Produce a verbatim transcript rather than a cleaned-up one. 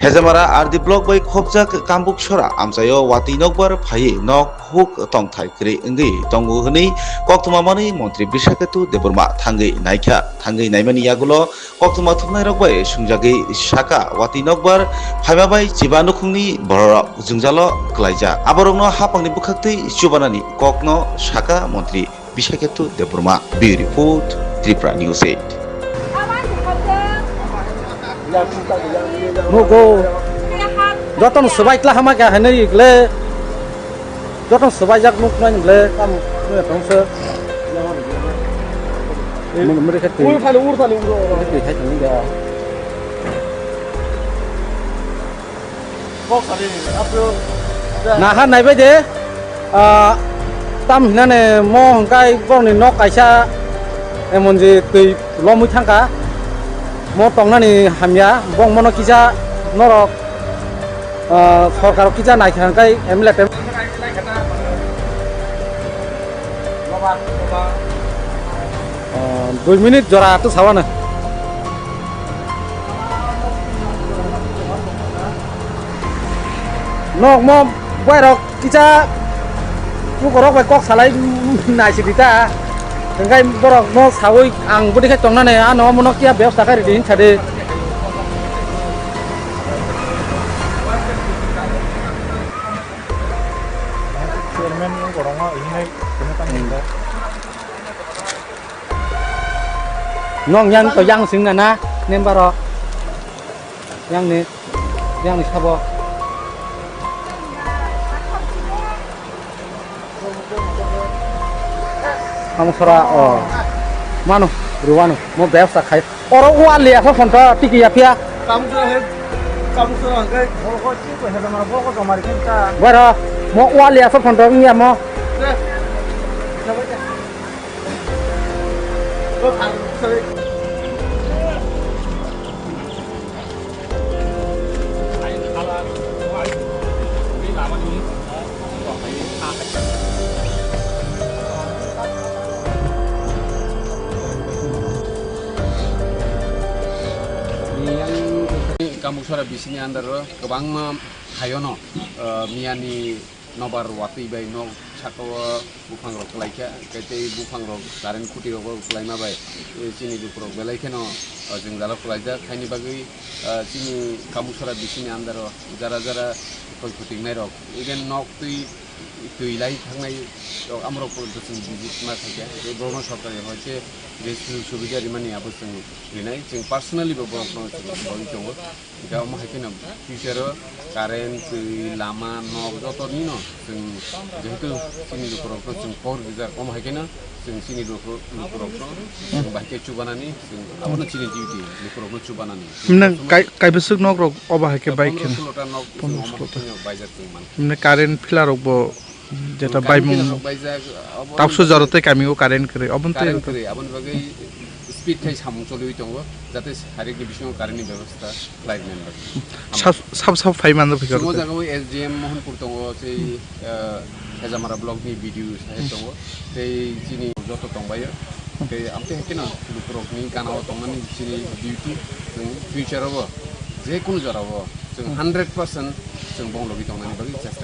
Hejamara R D block bai khopjak Kambuksora amchaio watwi nokbar phaiwi nok huk tongthai kwrwi wngwi tongo hwnwi koktwma manwi montri Brishaketu Debbarma thangwi naikha. Thangwi naimani yagulo koktwma thumnairok bai swngjagwi saka, watwi nokbar phaima bai chiba nukhungni bororok jwngjalo kwlaijak. Aborokno haphangni bwkhaktwi chubanani kokno saka montri Bishakhetu Debbarma. Bureau Report, Tripura News eight. Nugo. Jotono swbai tla hama kha hinwi ikle. Jotono swbaijak nuk nai ikle. Kam nuk tongse. Mun muri khe twi. Ur thani, ur thani, ur, ur. Twi khai thangwi ya. Naha naibai de, ah, tam hinane mo hwnkhe borokni nok kaisa emon je twi lomwi thangkha, mo tongnani hamya, bong mono kisa norok, ah, sorkar kisa naikha hwnkhe M L A tem-, ah, dui minute jora to sawana. Nok mo boy rok kisa pukorok bai kok salai naisidi ta. Hingkai borok no sawi ang budi khe tongnani ano omono kiya bebsa khe ridi hinsa de. Chairman ni borok no hinai kunu tang hinda. Nong yang to yang sing na na, member o. Yang ni, yang ni sabo. Kamu sora, oh. Manu, ruwanu, mo bebsa khai. Oro uwa le apa phone to tiki ya pia. Kamu sora he, kamu sora he. Boro ko chi ko he mara boro ko tomar khen ta. Boro, mo uwa le apa phone to ngi amo. Kamuksora bisini under o kwbangma hayono, ah, miyani nobar watwi bai nok saka o buphang rok kwlai kha, hwnkhe tei buphang rok current khuti rok bo kwlaima bai, eh, chini lukurok belai kheno, eh, jwngjalo kwlaijak. Haini bagwi, eh, chini Kamuksora bisini under o jara jara khoi khutingnai rok, even nok twi, twi lai thangnai rok, amorok porjonto chwng visit ma khaikha. Tei borokno sorkari hoi se je sujog subida rimani abo chwng rinai, chwng personally bo borokno chwng boni tongo. Hingke omo hai kheno future o current, twi, lama, nok joto nino chwng jehetu chini lukurokno chwng kok rijak, omo hai kheno chwng chini luku-, lukurokno chwng bai khe chubanani chwng abono chini duty, lukurokno chubanani. Mne kai-, kaibwswk nok rok obo hai khe bai kheno? Pondro solo ta nok chwng omo hai kheno baijak chwng mankha. Mne current pila rok bo Jeta baimung tapso jaro tei kami o current kwrwi, oboni tei current kwrwi, aboni bagwi speed khai samung choliwi tongo, jate sari ni bisingo current ni bebostha khlai rwna bagwi. Sab, sab, sab phai manjak phikar Chwngno jaga o S D M Mohanpur tongo, tei, eh, Hejamara block ni B D O saheb tongo, tei chini joto tongbaio, tei amtwi hai kheno lukurokni gana o tongnani chini duty, chwng future o bo, je kunu jora o, chwng hundred percent chwng bong logi tongnani bagwi chesta.